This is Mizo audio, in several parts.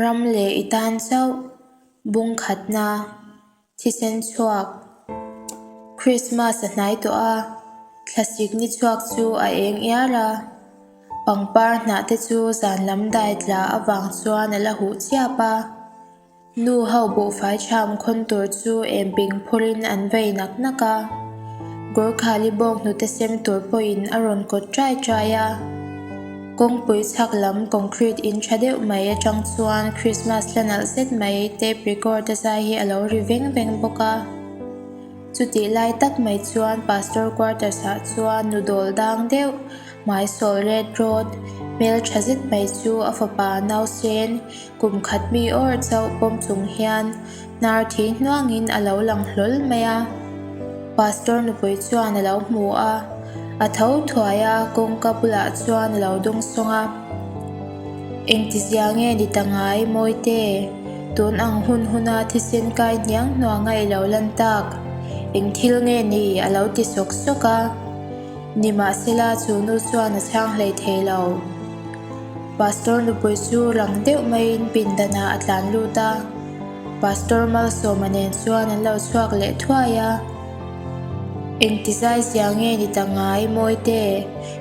Ram leh i tan chauh bung khatna thisen chhuak. Krismas a hnai tawh a, thlasik ni chhuak chu a eng iar a. Pangpar hnah te chu zan lam dai tla avang chuan a la huh chiap a. Nu ho buhfai ṭham khawn tur chu em ping phurin an vei nak nak a. Gurkhali bawk hnute sem tur pawhin a rawn kawt ṭai ṭai a. Kawngpui chhak lam concrete in ṭha deuh mai aṭang chuan Christmas hla nalh zet mai tape record a zai hi a lo ri veng veng bawk a. Chutih lai tak mai chuan Pastor quarters ah chuan nu dawl dang deuh hmaisawl red road hmel ṭha zet mai chu a fapa nausen Kum khat mi awr chauh pawm chung hian hnar thi hnuangin a lo lang hlawl mai a. Pastor nupui chuan a lo hmu a, a tho thuai a, kawngka bulah chuan a lo dawng sawng a. Engtizia nge ni ta ngai Mawite? Tun ang hun huna thisen kai hniang hnuanga i lo lan tak? Eng thil nge ni? a lo ti sawk sawk a. Nimahsela chu nu chuan a chhang hlei thei lo. Pastor nupui chu rang deuh maiin pindanah a tlan lut a, Pastor Malsawma nen chuan an lo chhuak leh thuai a. Engti zai zia nge ni ta ngai Mawite,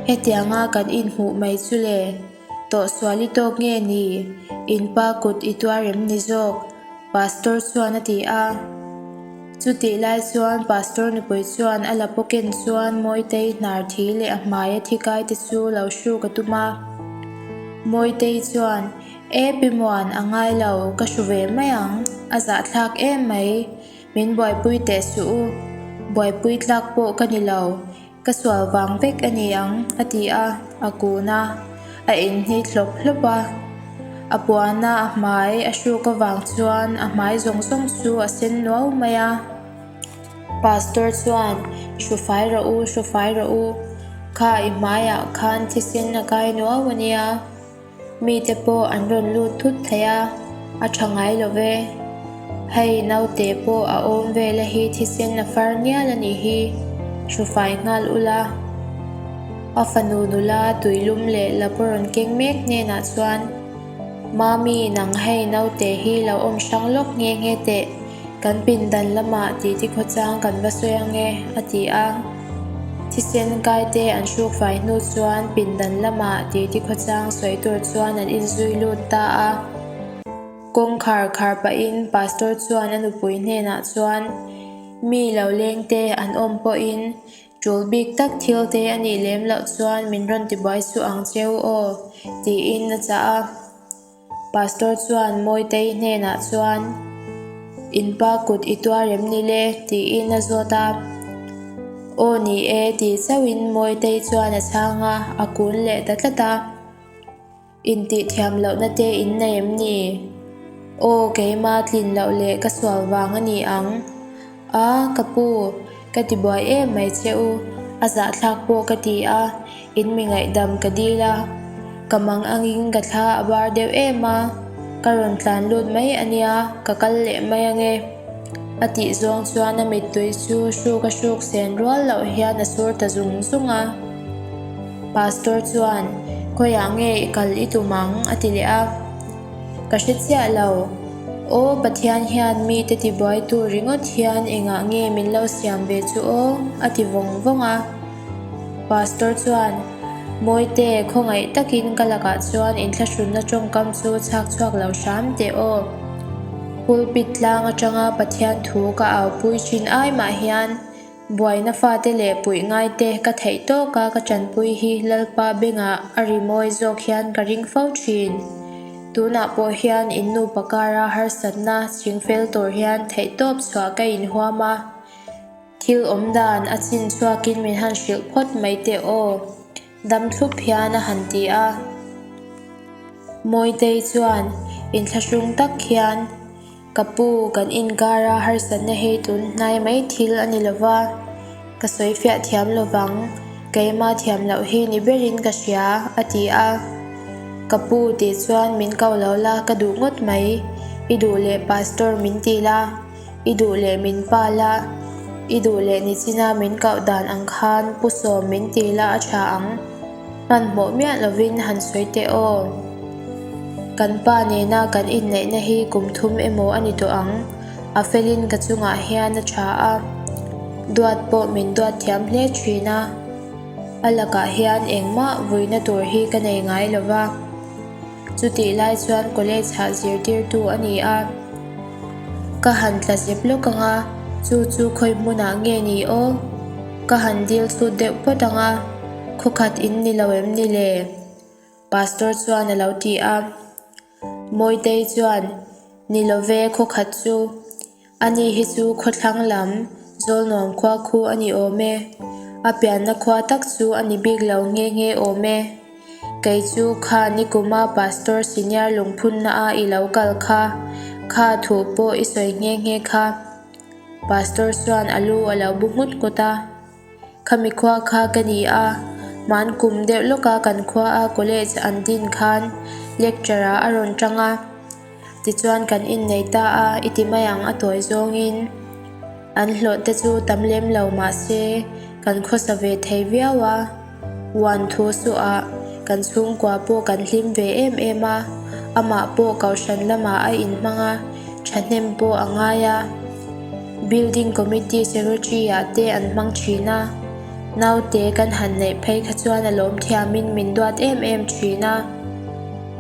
hetianga kan inhmuh mai chu le, tawhsual i tawk nge ni, in pa kut i tuar em ni zawk? Pastor chuan a ti a. Chutih lai chuan Pastor nupui chuan a la pawken chuan Mawitei hnar thi leh a hmai a thi kai te chu lo hruk a tum a. Mawitei chuan, E Pi Muan, a ngai lo, ka hru ve mai ang, a zahthlak em mai, min buaipui teh suh u, buaipui tlak pawh ka ni lo, Ka sual vang vek a ni ang, a ti a, a kun a, a inhnit hlawp hlawp a. A puana a hmai a hruk avang chuan a hmai zawng zawng chu a sen nuau mai a. Pastor chuan, Hrufai rawh u, hrufai rawh u, kha i hmaiah khan thisen a kai nuau a nia. Mite pawh an rawn lut thut thei a, a tha ngai lo ve. Hei naute pawh a awm vel a hi thisen a far nial a nih hi, hrufai nghal ula. A fanu nula tuilum leh la pawh rawn keng mek hnenah chuan, Mami nang hei naute hi lo awm hrang lawk nghe nghe teh. Kan pindan lamah titi khawchang kan va sawi ang e, a ti a. Thisen kaite an hruk fai hnu chuan pindan lamah titi khawchang sawi tur chuan an inzui lut ta a. Kawngkhar khar pahin Pastor chuan a nupui hnenah chuan, Mi lo lengte an awm pawhin tul bik tak thil te a nih lem loh chuan min rawn tibuai suh ang cheu aw, tiin a chah a. Pastor chuan Mawitei hnenah chuan, In pa kut i tuar em ni le? tiin a zawt a. Aw ni e tih chauhin Mawitei chuan a chhang a, a kun leh ta tlat a. Intih thiam lohna te in nei em ni? Aw keima tlin loh leh ka sual vang a ni ang. A, ka pu, ka ti buai em mai che u, a zahthlak pawh ka ti a, in mi ngaihdam ka dil a, ka mang angin ka thla a bar deuh em a, ka rawn tlan lut mai a nia, ka kal leh mai ange. A tih zawng chuan a mittui chu hruk a hruk sen rual loh hian a sur ta zung zung a. Pastor chuan, Khawiah nge i kal i tum ang? a ti leh a. Ka hre chiah lo. Aw Pathian hian mite tibuai tur ringawt hian engah nge min lo siam ve chu aw? a ti vawng vawng a. Pastor chuan, Mawite, khawngaih takin ka lakah chuan inthlahrunna tawngkam chu chhak chhuak lo hram teh aw. Pulpit tlang atanga Pathian thu ka aupui thin ai mah hian Buaina fate leh puih ngaite ka theih tawka ka tanpui hi Lalpa bengah a ri mawi zawk hian ka ring fo thin. Tunah pawh hian in nupa kara harsatna chingfel tur hian theihtawp chhuah ka inhuam a, thil awm dan a chin chhuakin min han hrilh phawt mai teh aw, dam thlup hian a han ti a. Mawitei chuan inthlahrung tak hian. Ka pu, kan inkar a harsatna hei tun hnai mai thil a ni lova, ka sawi fiah thiam lovang, keima thiam loh hi ni berin ka hria, a ti a. Ka pu tih chuan min ko lo la ka duh ngawt mai, i duh leh pastor min ti la, i duh leh min pa la, i duh leh nichina min koh dan ang khan pu sawm min ti la a tha ang. Hmanhmawh miah lovin han sawi teh aw. Kan pa nena kan inneihna hi kum thum emaw a ni tawh ang, a felin ka chungah hian a tha a, duat pawh min duat thiam hle thin a. A lakah hian engmah vuina tur hi ka nei ngai lo va. Chutih lai chuan college ah zirtirtu a ni a. Ka han tla zep lawk ang a, chu chu khawi hmunah nge ni aw? Ka han dil chhut deuh phawt ang a, khawkhat in ni lo em ni le? Pastor chuan a lo ti a. Mawitei chuan, Ni lo ve, khawkhat chu. Ani hi chu khawthlang lam Zawlnuam khua khu a ni awm e. A pianna khua tak chu a ni bik lo nghe nghe awm e. Kei chu kha nikuma Pastor Senior lungphunna a i lo kal kha, kha thu pawh i sawi nghe nghe kha. Pastor chuan a lu a lo bu nghut nghut a. Khami khua kha ka ni a, hman kum deuh lawka kan khuaa college an din khan lecture ah a rawn tang a, tichuan kan innei ta a i ti mai ang a tawi zawngin an hlawh te chu tam lem lo mahse kan khawsa ve thei viau a, uan thu suah kan chhungkua pawh kan hlim ve em em a, amah pawh kohhran lamah a inhmang a, thahnem pawh a ngai a. Building Committee Secretary ah te an hmang thin a, naute kan han neih phei kha chuan a lawm thiamin min duat em em thin a.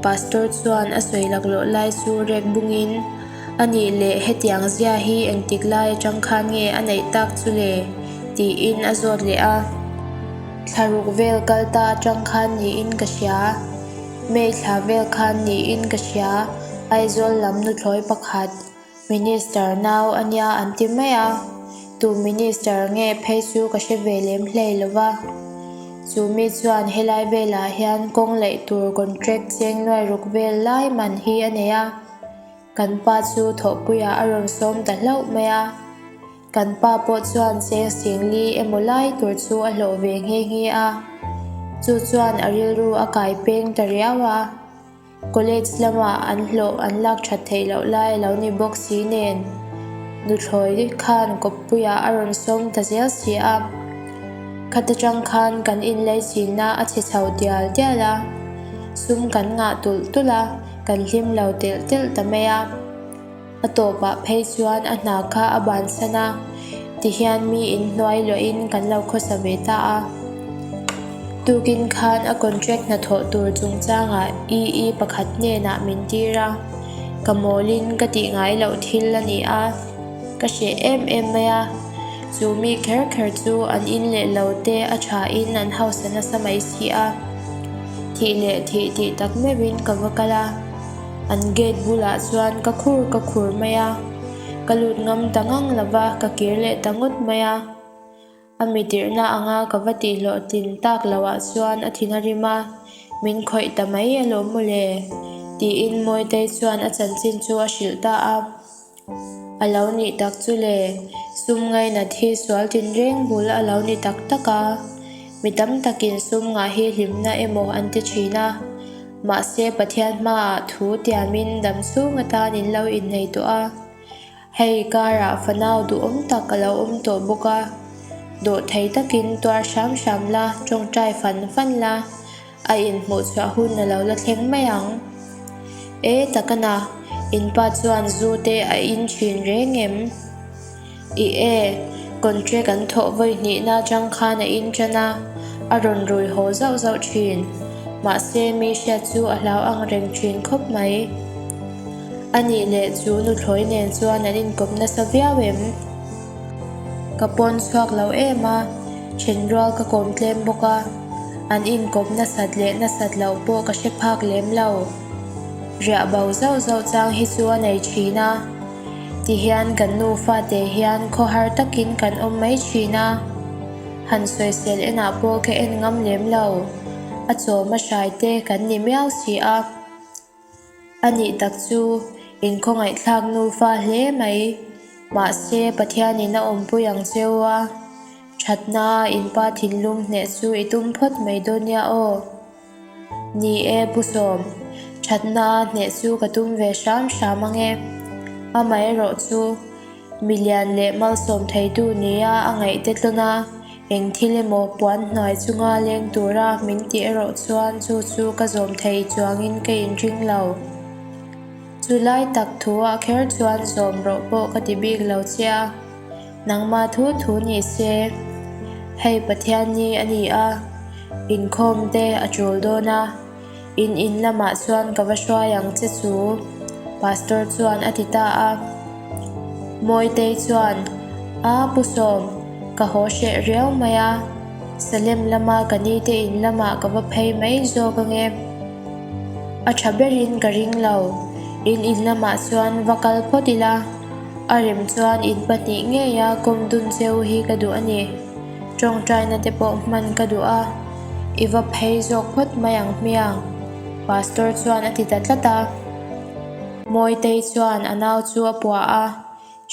Pastor chuan a sawi laklawh lai chu rek bungin, A nih leh hetiang zia hi engtik lai atang khan nge a neih tak chu le? tiin a zawt leh a. Thlaruk vel kal ta atang khan niin ka hria. May thla vel khan niin ka hria, Aizawl lam nuthlawi pakhat, Minister nau a nia an ti mai a, tu Minister nge phei chu ka hre ve lem hlei lo va. Chu mi chuan helai velah hian kawng laih tur contract cheng nuai ruk vel lai man hi a nei a, kan pa chu thawhpuiah a rawn sawm ta hlauh mai a. Kan pa pawh chuan cheng singli emaw lai tur chu a hlawh ve nghe nghe a, chu chuan a rilru a kai peng ta riau a. College lamah an hlawh an lak that theih loh lai a lo ni bawk si nen, nuthlawi khan kawppuiah a rawn sawm ta zel si a. Khata tang khan kan inlaichinna a chhe chho tial tial a, sum kan ngah tulh tulh a, kan hlim lo telh telh ta mai a. A tawpah phei chuan a hna kha a bansan a, tihian mi inhnuai luahin kan lo khawsa ve ta a. Tukin khan a contract hnathawh tur chungchangah EE pakhat hnenah min tir a, ka mawlin ka tih ngai loh thil a ni a, ka hreh em em mai a. Chu mi kher kher chu an in leh lo te a thain an hausa nasa mai si a, thih leh thih tih tak meuhin ka va kal a. An gate bulah chuan ka khur ka khur mai a, ka lut ngam ta ngang lo va, ka kir leh ta ngawt mai a. A mi tirhna anga ka va tih hlawhtlin tak loh ah chuan a thin a rim a, min khawih ta mai alawm mawle, tiin Mawitei chuan a chanchin chu a hrilh ta a. A lo nih tak chu le, sum ngainat hi sual tinreng bul a lo ni tak tak a, mi tam takin sum ngah hi hlimna emaw an ti thin a, mahse Pathian hmaah thu tiamin dam chhung atan in lo innei tawh a, hei karah fanau duhawm tak a lo awm tawh bawk a, dawhthei takin tuar hram hram la, tawngtai fan fan la. A inhmuhchhuah hun a lo la thleng mai ang. E takana, in pa chuan zu te a in thin reng em? I e, contract an thawh vawi hnihna atang khan a in tan a, a rawn rui haw zauh zauh thin. Mahse, mi hriat chu a hlau ang reng thin khawp mai. A nih leh chu nuthlawi nen chuan an inkawp nasa viau em? Ka pawn chhuak lo em a, thenrual ka kawm tlem bawk a, an inkawp nasat leh nasat loh pawh ka hre phak lem lo. Riah bo zauh zauh chang hi chu a nei thin a, tihian kan nufa te hian khawhar takin kan awm mai thin a, han sawisel enah pawh ka en ngam lem lo, a chawm a hrai te kan ni miau si a. A nih tak chu inkhawngaihthlak nufa hle mai. Mahse, Pathianin a awmpui ang cheu a, thatna inpa thinlung hneh chu i tum phawt mai dawn nia aw. Ni e, Pu Sawm, thatna hneh chu ka tum ve hram hram ang e. Amaherawh chu, milian leh malsawm theitu nia a ngaih te tlawn a, Eng thil emaw puan hnuai chunga leng tura min tih erawh chuan chu chu ka zawm thei chuangin ka inring lo. Chu lai tak thu-ah kher chuan zawm rawh pawh ka ti bik lo che a, nangmah thu thu ni se. Hei Pathian ni a ni a, inkhawm te a tul dawn a, in in lamah chuan ka va hruai ang che chu, Pastor chuan a ti ta a. Mawitei chuan, A Pu Sawm, ka haw hreh riau mai a, Salem lama ka nite in lamah ka va phei mai zawk ange. A tha berin ka ring lo. In in lamah chuan va kal phawt ila, a rem chuan in pahnih ngeia kawm dun cheu hi ka duh a ni. Tawngtaina te pawh hman ka duh a, i va phei zawk phawt mai ang hmiang, Pastor chuan a ti ta tlat a. Mawitei chuan a nau chu a puah a,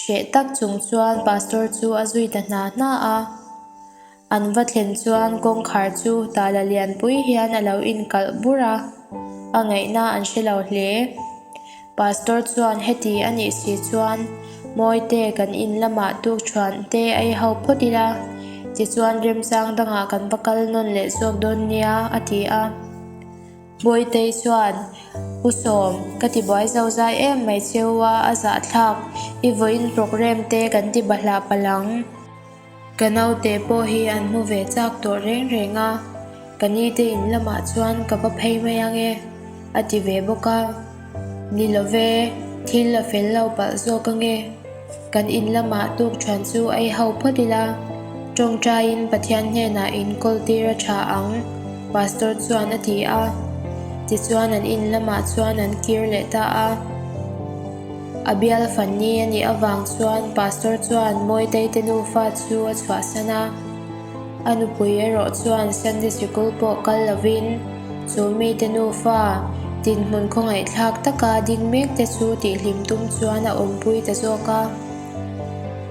hreh tak chung chuan Pastor chu a zui ta hna hna a. An va thlen chuan kawngkhar chu tala lianpui hian a lo inkalh bur a, a ngaihna an hre lo hle. Pastor chuan heti a nih si chuan Mawite kan in lamah tukṭhuan te ei ho phawt ila, tichuan remchang dangah kan va kal nawn leh zawk dawn nia, a ti a. Bawitei chuan, U Sawm, ka ti buai zo zai em mai cheu a, a zahthlak, i vawiin programme te kan ti bahlah palh ang. Ka naute pawh hi an hmu ve chak tawh reng reng a, ka nite in lamah chuan ka va phei mai ang e, a ti ve bawk a. Ni lo ve, thil a fel lo palh zawk ang e. Kan in lamah tukṭhuan chu ei ho phawt ila, ṭawngṭaiin Pathian hnenah inkawl tir a ṭha ang, Pastor chuan a ti a. Tichuan an in lamah chuan an kir leh ta a. A bial fanni a nih avang chuan Pastor chuan Mawitei te nufa chu a chhuahsan a. A nupui erawh chuan Sunday sikul pawh kal lovin chu mite nufa dinhmun khawngaihthlak taka ding mek te chu tihhlim tum chuan a awmpui ta zawk a.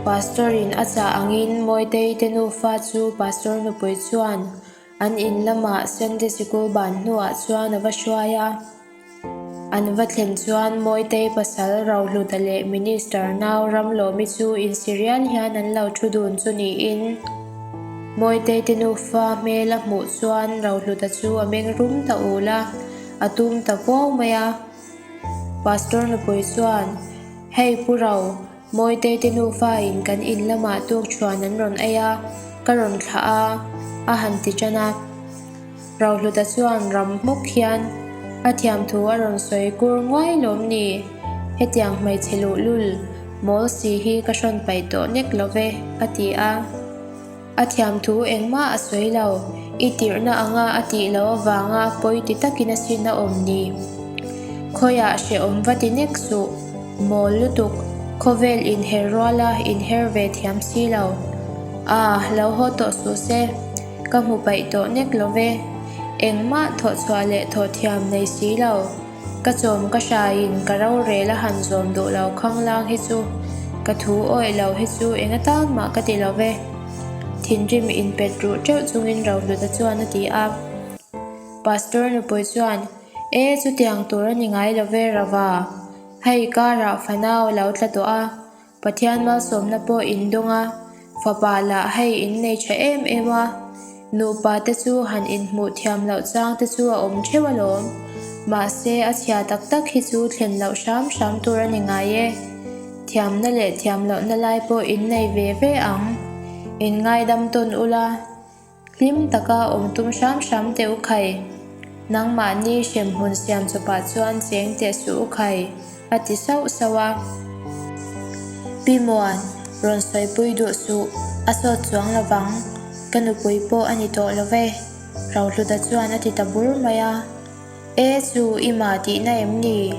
Pastor in a chah angin Mawitei te nufa chu Pastor nupui chuan an in lamah Sunday sikul ban hnuah chuan a va hruai a. An va thlen chuan Mawitei pasal Rohluta leh Minister nau Ramlawmi chu insirial hian an lo thu dun chu niin Mawitei te nufa hmel a hmuh chuan Rohluta chu a meng rum ta ul a, a tum ta vuau mai a. Pastor nupui chuan, Hei Pu Ro, Mawitei te nufa in kan in lamah tukṭhuan an rawn ei a, ka rawn thlah a, a han ti ṭan a. Rohluta chuan ram hmuk hian a thiamthu a rawn sawi kur nguai lawm ni? Hetiang hmeichhe luhlul mawl si hi ka hrawn paih tawh nek lo ve, a ti a. A thiamthu engmah a sawi lo, i tirhna anga a tih loh avanga pawi ti takin a sin a awm ni. Khawiah hrehawm va ti nek suh, mawl lutuk, khawvel inher ruala inher ve thiam si lo. A, lo haw tawh suh se. Ka hmu paih tawh nek lo ve. Engmah thawhchhuah leh thawhthiam nei si lo. Ka chawm ka hraiin ka rorel a han zawm duh lo khanglang hi chu ka thu awih lo hi chu eng atan mah ka ti lo ve. Thinrim inpet ruh teuh chungin Rohluta chuan a ti a. Pastor nupui chuan, E, chutiang tur a ni ngai lo ve Rava. Hei karah fanau a lo tla tawh a. Pathian malsawmna pawh in dawng a, fapa lah hei in nei tha em em a, nupa te chu han inhmuh thiam loh chang te chu a awm theuh alawm. Mahse a chhia tak tak hi chu thlen loh hram hram tur a ni ngai e. Thiamna leh thiam lohna lai pawh in nei ve ve ang. In ngaidam tawn ula. Hlim taka awm tum hram hram teh u khai. Nangmahni hremhmun siam chawpah chuan cheng teh suh u khai, a ti sauh sauh a. Pi Muan, rawn sawipui duh suh, a sawt chuang lovang, ka nupui pawh a ni tawh lo ve, Rohluta chuan a ti ta bur mai a. E chu i mah tihna em ni?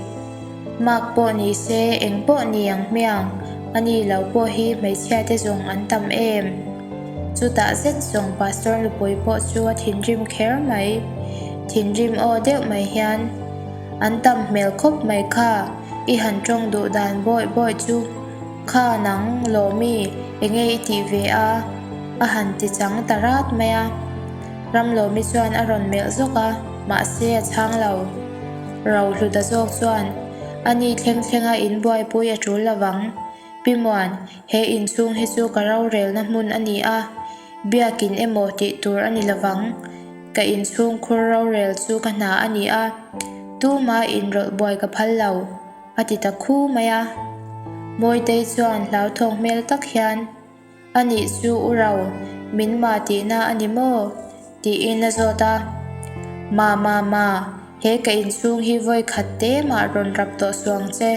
Mark pawh ni se eng pawh ni ang hmiang, a ni lo pawh hi hmeichhia te zawng an tam em? Chutah zet zawng Pastor nupui pawh chu a thinrim kher mai. Thinrim aw deuh mai hian, An tam hmel khawp mai kha, i han tawng duh dan bawih bawih chu kha nang Lawmi enge i tih ve a? a han ti chang ta rat mai a. Ramlawmi chuan a rawn melh zawk a, mahse a chhang lo. Rohluta zawk chuan, A ni thleng thlenga in buaipui a tul lovang. Pi Muan, he inchhung hi chu ka rorelna hmun a ni a, biakin emaw tih tur a ni lovang. Ka inchhung khur rorel chu ka hna a ni a, tuma inrawlh buai ka phal lo. A ti ta khu mai a. Mawitei chuan hlauthawng hmel tak hian, A nih chu u Ro, min ma tihna a ni maw? tiin a zawt a. Ma ma ma, he ka inchhung hi vawi khat te mah rawn rap tawh suh ang che.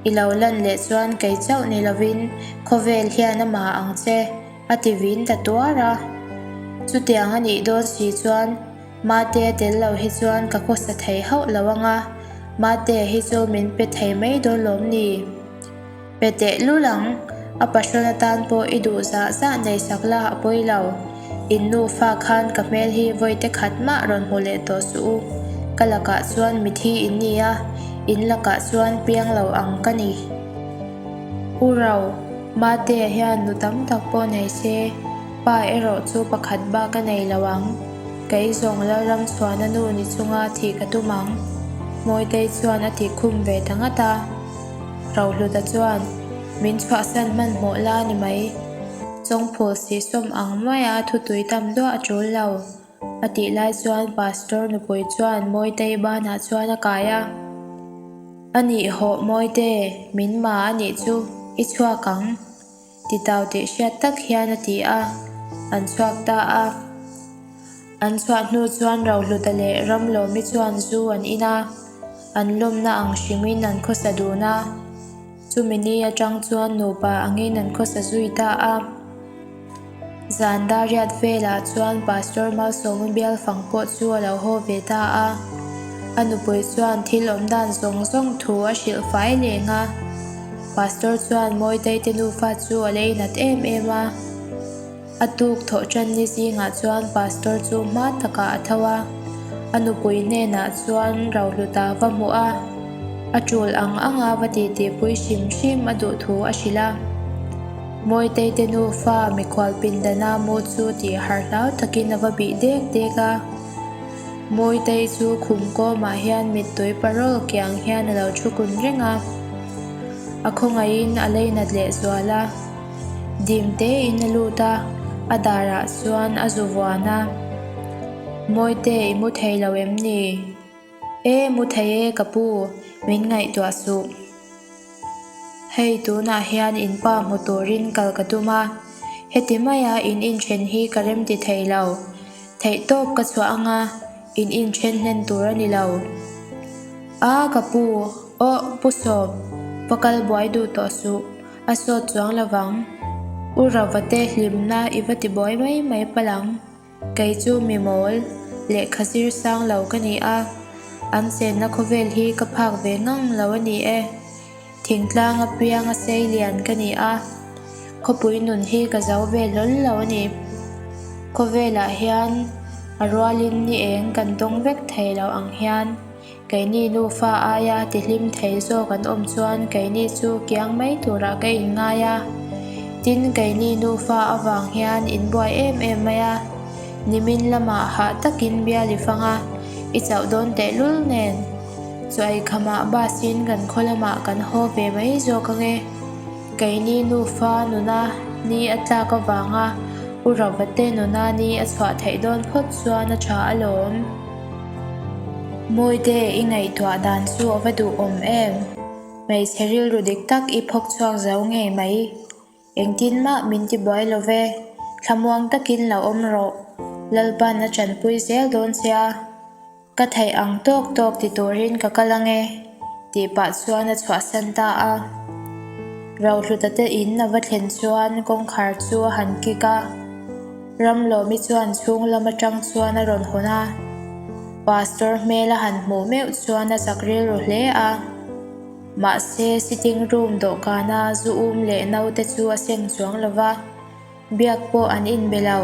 I lo lan leh chuan kei chauh ni lovin khawvel hian a ma ang che, a ti vin ta tuar a. Chutiang a nih dawn si chuan Mate a tel lo hi chuan ka khawsa thei hauh lo ang a, Mate hi chu min pe thei mai dawn lawm ni? Pe teh lul ang, a pahrawn atan pawh i duh zah zah nei sak la a pawi lo. In nufa khan ka hmel hi vawi te khat mah rawn hmu leh tawh suh u. Ka lakah chuan mithi in ni a, in lakah chuan piang lo ang ka ni. U Ro, Mate hian nu tam tak pawh nei se, pa erawh chu pakhat bak a nei lo ang. Kei zawng Lalram chhuahna nu ni chunga thih ka tum ang. Mawitei chuan a tih khum ve ta ngat a. Rohluta chuan, Min chhuahsan hmanhmawh la ni mai. Chawngphul sihsawm ang maia thutui tam duah a tul lo, a tih lai chuan Pastor nupui chuan Mawitei banah chuan a kai a. A nih hawh Mawite, min ma a nih chu, i chhuak ang. Titau tih hriat tak hian a ti a, an chhuak ta a. An chhuah hnu chuan Rohluta leh Ramlawmi chuan zu an in a, an lawmna ang hrimin an khawsa dun a. Chumi ni atang chuan nupa angin an khawsa zui ta a. Zan dariat velah chuan Pastor Malsawma bial fang pawh chu a lo haw ve ta a. A nupui chuan thil awm dan zawng zawng thu a hrilh fai leng a. Pastor chuan Mawitei te nufa chu a lei nat em em a. A tuk thawh tan ni zingah chuan Pastor chu hma takah a tho a. A nupui hnenah chuan Rohluta va hmuh a. A tul ang anga va titipui hrim hrim a duh thu a hrilh a. Mawitei te nufa mikhual pindana mu chu tih harh hlau takin a va bih dek dek a. Mawitei chu khum kawmah hian mittui parawl kiang hian a lo thu kun reng a. A khawngaihin a leinat lehzual a. Dim tein a lut a, a darah chuan a zu vuan a. Mawite i mu thei lo em ni? E mu thei e ka pu, min ngaihtuah suh. Hei tunah hian in pa hmu turin kal ka tum a, heti maia in inthen hi ka remti thei lo. Theihtawp ka chhuah anga in inthen hlen tur a ni lo. A ka pu, aw Pu Sawm, va kal buai duh tawh suh, a sawt chuang lovang. U Ravate hlimna i va ti buai mai mai palh ang. Kei chu mi mawl, lehkha zir sang lo ka ni a, an chenna khawvel hi ka phak ve ngang lo a ni e. Thingtlang apianga sei lian ka ni a, khawpui nun hi ka zo ve hlawl lo a ni. Khawvelah hian a rualin ni eng kan dawng vek thei lo ang hian Keini nufa aia tihlim thei zawk an awm chuan keini chu kiang mai turah ka inngai a. Tin, keini nufa avang hian in buai em em mai a. Nimin lamah hah takin bial i fang a, i chauh dawn tehlul nen. Chaw ei khamah bus in kan khaw lamah kan haw ve mai zawk ange. Keini nufa nuna ni a tlak avanga U Ravate nuna ni a chhuah theih dawn phawt chuan a tha alawm. Mawite, i ngaihtuah dan chu a va duhawm em? Hmeichhe rilru dik tak i phawk chhuak zo ngei mai. Engtin mah min ti buai lo ve, thlamuang takin lo awm rawh. Lalpan a tanpui zel dawn che a, ka theih ang tawk tawk ti turin ka kal ange, tih pah chuan a chhuahsan ta a. Rohluta te in a va thlen chuan kawngkhar chu a han kik a. Ramlawmi chuan chhung lam atang chuan a rawn hawn a, Pastor hmel a han hmuh meuh chuan a zak rilru hle a. Mahse, sitting room dawhkana zu um leh naute chu a seng chuang lo va, biak pawh an inbe lo.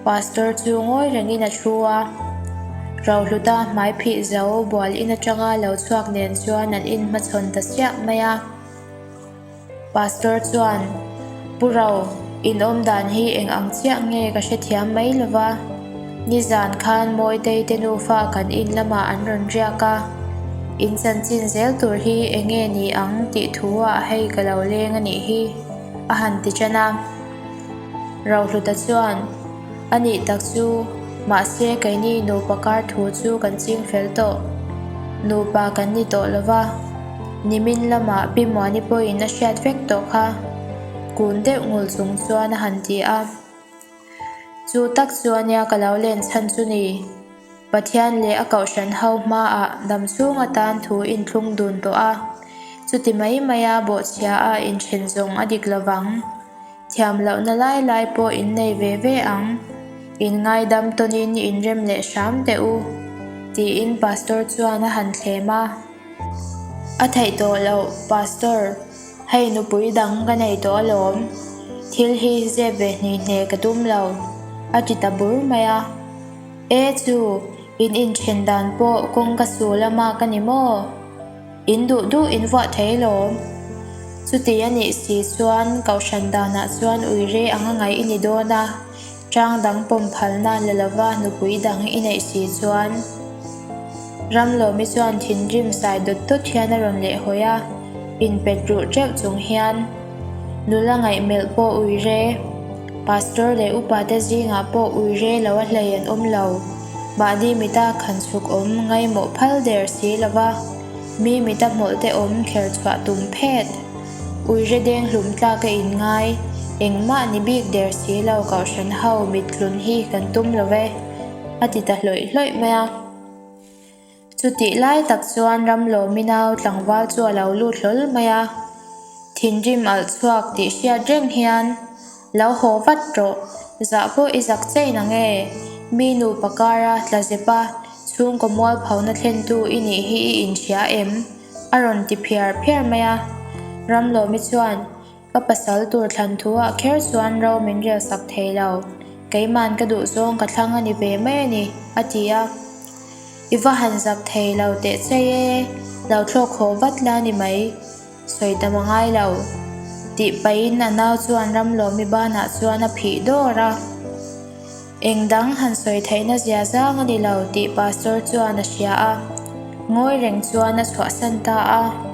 Pastor chu ngawi rengin a thu a, Rohluta hmai phih zo bual in atanga lo chhuak nen chuan an inhmachhawn ta chiah mai a. Pastor chuan, Pu Ro, in awm dan hi eng ang chiah nge ka hrethiam mai lo va. Nizan khan Mawitei te nufa kan in lamah an rawn riak a, in chanchin zel tur hi eng nge ni ang tih thu ah hei ka lo leng a nih hi, a han ti tan a. Rohluta chuan, A nih tak chu, mahse keini nupa kar thu chu kan ching fel tawh. Nupa kan ni tawh lo va. Nimin lamah Pi Muani pawhin a hriat vek tawh kha, kun deuh ngul chung chuan a han ti a. Chu tak chu ania ka lo len chhan chu ni. Pathian leh a kohhran ho hmaah dam chhung atan thu inthlung dun tawh a, chuti mai maia bawhchhia a inthen zawng a dik lovang. Thiam lohna lai lai pawh in nei ve ve ang. In ngaidam tawnin in rem leh hram teh u, tiin Pastor chuan a han thlem a. A theih tawh loh, Pastor, hei nupui dang ka nei tawh alawm. Thil hi zep ve hni hne ka tum lo, a ti ta bur mai a. E chu, in inthen dan pawh kawng ka su lama ka ni maw? In duh duh in vuah thei lawm. Chuti a nih si chuan Kohhran danah chuan ui re anga ngaih i ni dawn a, Chang dang pawm phalna la lova nupui dang i neih si chuan Ramlawmi chuan thinrim sai dawt dawt hian a rawn lehhawi a, inpet ruh teuh chung hian nula ngaihmelh pawh ui re, Pastor leh upa te zingah pawh ui re lo a hlei an awm lo, mahni mita khan chhuk awm ngaimawh phal der si lova mi mita hmawlh te awm kher chhuah tum phet. Uire deng hlum tlak a in ngai, engmah ni bik der si lo kohhran ho mit tlun hi kan tum lo ve, a ti ta hlawih hlawih mai a. Chutih lai tak chuan Ramlawmi nau tlangval chu a lo lut hlawl mai a, thinrim alh chhuak tih hriat reng hian, Lo haw vat rawh, zah pawh i zak chei na nge? Mi nupa kara tla zepa chhungkaw mualphona thlentu i nih hi i inhria em? A rawn ti phiar phiar mai a. Ramlawmi chuan, Ka pasal tur thlan thu ah kher chuan ro min rel sak thei lo. Keiman ka duh zawng ka thlang a ni ve mai a ni, a ti a. I va han zak thei lo teh chei e, lo thlawk haw vat la ni mai, sawi tam a ngai lo, tih pahin a nau chuan Ramlawmi banah chuan a phih dawr a. Eng dang han sawi theihna zia zang a ni lo tih Pastor chuan a hria a, ngawi reng chuan a chhuahsan ta a.